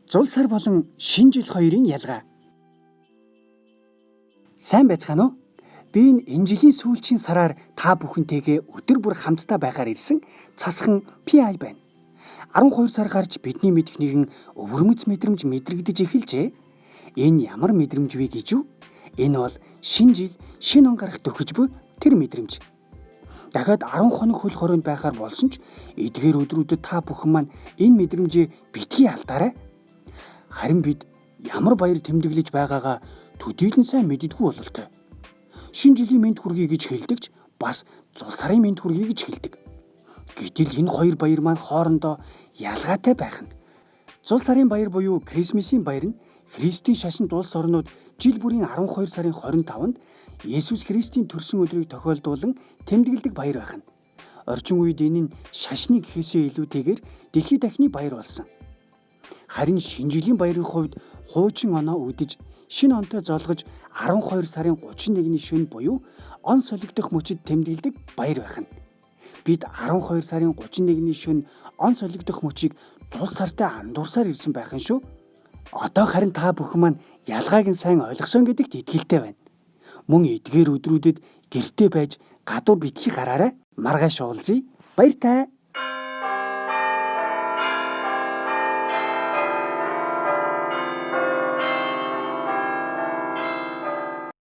Зул сар болон шинэ жил хоёрын ялгаа. Сайн байцгаана уу? Би энэ жилийн сүүлчийн сараар та бүхэнтэйгээ өдөр бүр хамтдаа байхаар ирсэн цасхан PI байна. 12 сар гарч бидний мэдэх нэгэн өвөрмөц мэдрэмж мэдрэгдэж эхэлжээ. Энэ ямар мэдрэмж вэ гэж үү? Энэ бол шинэ жил, шинэ он гарах дөхөж буй тэр мэдрэмж. Дахиад 10 хоног хөл хорионд байхаар болсон ч эдгээр өдрүүдэд та бүхэн маань энэ мэдрэмжээ битгий алдаарай. Харин бид ямар баяр тэмдэглэж байгаагаа төдийлөн сайн мэддэггүй бололтой. Шинэ жилийн мэнд хүргэе гэж хэлдэг ч бас зул сарын мэнд хүргэе гэж хэлдэг. Гэтэл энэ хоёр баяр маань хоорондоо ялгаатай байх нь. Зул сарын баяр буюу Крисмсийн баяр нь Христийн шашинд улс орнууд жил бүрийн 12 сарын 25-нд Есүс Христийн төрсөн өдрийг тохиолдуулан тэмдэглэдэг баяр байх нь. Орчин үед энэ нь шашны гэхээсээ илүүтэйгээр дэлхий дахины баяр болсон. Харин шинэ жилийн баярын хувьд хуучин оноо үдэж шинэ онтой золгож 12 сарын 31-ний шөнө буюу он солигдох мөчид тэмдэглэдэг баяр байх нь. Бид 12 сарын 31-ний шөнө он солигдох мөчийг зул сартай андуурсаар ирсэн байх нь шүү. Одоо харин та бүхэн маань ялгааг нь сайн ойлгосон гэдэгт итгэлтэй байна. Мөн эдгээр өдрүүдэд гэртээ байж гадуур битгий гараарай. Маргааш уулзъя. Баяртай.